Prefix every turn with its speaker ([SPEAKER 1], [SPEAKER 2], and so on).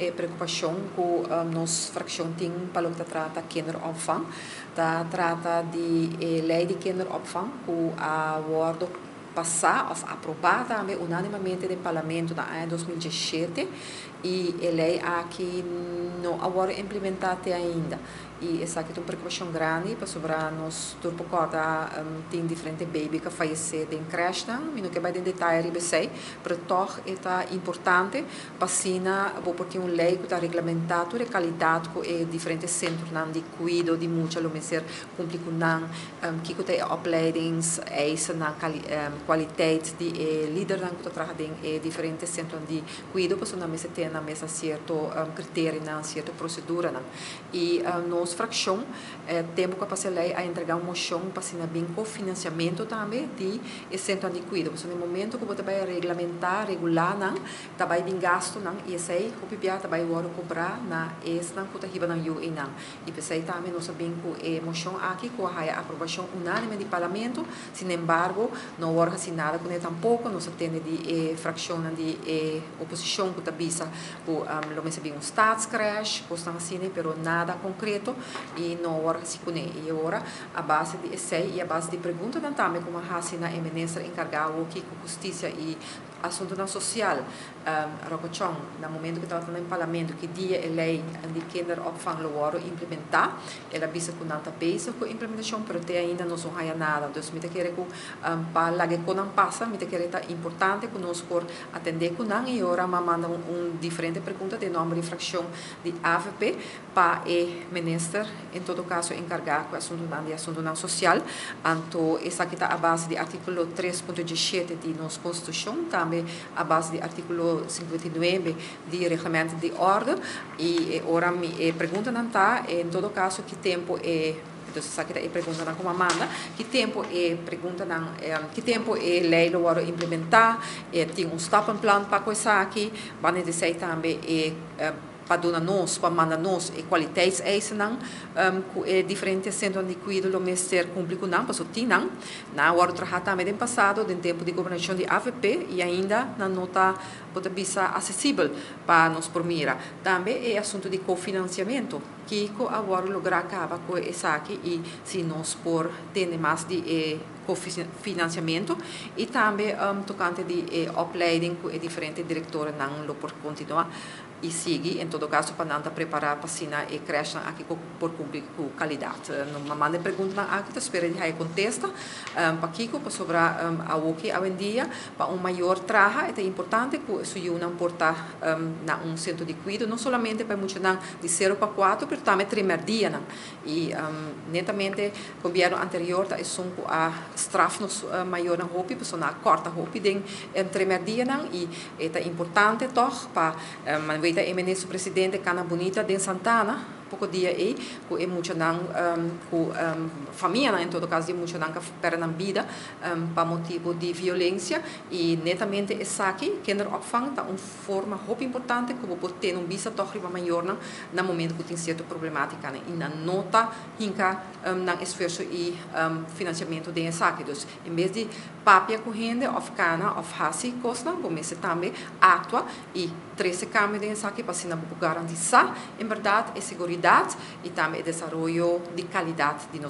[SPEAKER 1] E preokupashon ku nos frakshon tin pa loke ta trata kinderopvang, ta trata di e lei di kinderopvang ku a wòrdu pasá òf aprobá tambe unánimamente den parlamento na aña 2017 i e lei aki no a wòrdu implementá te ainda. I esaki ta un preokupashon grandi pasobra nos tur por kòrda, tin diferente baby ku a fayesé den krèshnan. Mi no ke bai den detaye riba esei, pero tòg e ta importante pa asina bo por tin un lei ku ta reglamentá tur e kalidat ku e diferente sentronan di kuido di mucha lo mester kumpli ku nan, kiko ta e opleidings, eisennan, kwaliteit di e lidernan ku ta traha den e diferente sentronan di kuido, pasobra nan mester tene nan mes na sierto kriterionan, sierto proseduranan. I nos frakshon, tempu ku a pasa e lei, a entregá un moshon pa asina bin kofinansiamentu tambe di e sentronan di kuido. Pasobra na e momento ku bo ta bai reglamentá, regulá nan, ta bai bin gastunan i esei hopi bia ta bai wòrdu kobrá na esnan ku ta hiba nan yu einan. I p'esei tambe nos a bin ku e moshon aki ku a haya aprobashon unánime di parlamento. Sinembargo, no wòrdu hasi nada kuné tampoko. Nos a tende di e frakshonnan di e oposishon ku ta bisa ku lo mester bin un staatscrash, kosnan asina, pero nada konkreto i no wòrdu hasi kuné. I ora a base di esei i a base di preguntanan tambe ku a hasi na e minister enkargá awoki ku hustisia i asuntunan sosial, Rocco Chong, na momento ku tabata den parlamento ki dia e lei di kinderopvang lo wòrdu implementá, el a bisa ku nan ta bezig ku implementashon, pero te ainda nos no haya nada. Dus mi ta kere ku pa laga e konan pasa, mi ta kere ta importante ku nos por atendé ku nan i ora m'a manda un diferente pregunta den nòmber di frakshon di avp pa e minister en todo kaso enkargá ku e asuntunan di asuntunan sosial. Anto esaki ta a base di artíkulo 3.17 di nos konstitushon, tambe a base di artíkulo 59 di reglamento di orde. I e ora mi e preguntanan ta en todo kaso ki tempu e. Entonces esaki ta e preguntanan ku m'a manda: ki tempu e preguntanan, ki tempu e lei lo wòrdu implementá, e tin un stappenplan pa ku esaki? Wanneer di esei tambe e pa duna nos, pa manda nos e kwaliteitseisennan ku e diferente sentronan di kuido lo mester kumpli ku nan, pasobra tin nan, nan a wòrdu trahá tambe den pasado, den tempu di gobernashon di avp, i ainda nan no ta, bo ta bisa, asesibel pa nos por mira. Tambe e asuntu di kofinansiamentu. Kiko a wòrdu lográ kaba ku esaki i si nos por tende mas di e kofinansiamentu i tambe tokante di e opleiding ku e diferente direktorenan lo por kontinuá i sigui, en todo kaso pa nan ta prepará pa asina e krèshnan aki ku por kumpli ku kalidat. No manda e preguntanan aki, ta spera di haya kontesta. Pakiko? Pasobra awoki awendia pa un mayor traha e ta importante ku su yunan por ta na un sentro di kuido, no solamente pa e muchanan di 0 pa 4, pero tambe tremerdianan. I netamente gobièrnu anterior ta esun ku a straf nos mayornan hopi, pasobra nan a kòrta hopi den tremerdianan i e ta importante tòg pa man weta e minister presidente kana bunita den Santana poko dia ei ku e muchanan ku famianan, en todo kaso, di muchanan ku a pèrdè nan bida pa motibu di violensia. I netamente esaki, kinderopvang, ta un forma hopi importante ku bo por tene un bista tòg riba mayornan na momento ku tin sierto problemátikanan i nan no ta hinka nan esfuerso i finansiamentu den esaki. Dus en bes di papia ku hende òf kana òf hasi kosnan, bo mester tambe aktua i trese kambio den esaki pa asina bo por garantisá en bèrdat e seguridat i tambe e desaroyo di kalidat di nos.